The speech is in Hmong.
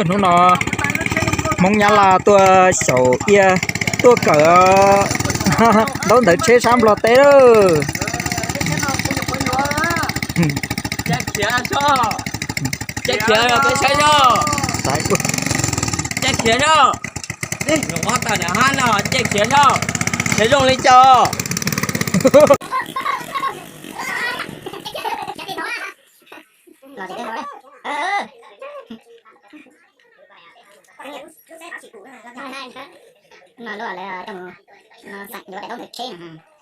Hnub no Hmoob Nyab Laj tuaj xyaum ia tuaj kawm ntaub ntawv tsheb sab Nplog teb lawm. Caij khiav, caij khiav peb saib zoj. Caij khiav zoj. Nyuam qhuav tawm nram hav no caij khiav zoj. Khiav zoo li cas? No lub lawv coj mus xeem yuav daim ntaub ntawv tsheb no.